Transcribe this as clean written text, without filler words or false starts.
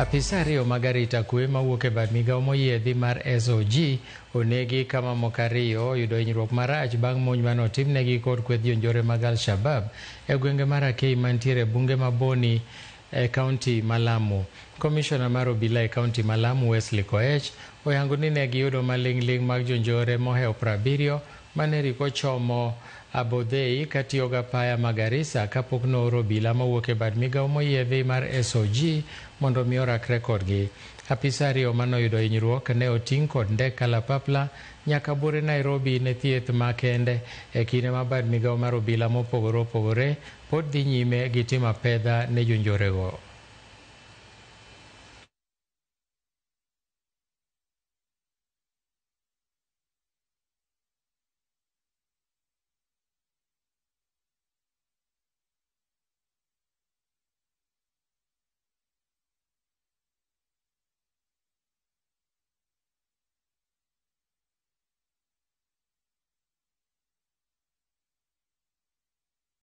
Apisa ariyo mag arita kwe mawuok e bad migawo moyiedhi mar SOG onegi ka mamoko ariyo oyudo hinyruok marach bang' monj mane otimnegi kod kweth jonjore mag Al-Shabab e gwenge mar Akei mantiere e bunge ma Boni e kaunti ma Lamu. Komishona mar obila e kaunti ma Lamu Wesley Koech oyango ni ne giyudo maling'ling' mag jonjore mohewo 70 mane riko chomo Abodhei katiyo gapaya ma Garissa kapok nooro obila mawuok e bad migawo moyiedhi mar SOG mondo mi orakre kodgi. Apisa ariyo manoyudo hinyruok ne oting' kod ndek kalapapla nyaka buore Nairobi ne thieth ma kende e kinde ma bad migawo mar obila mopogore opogore pod dhi nyime gi timo apedha ne jonjorego.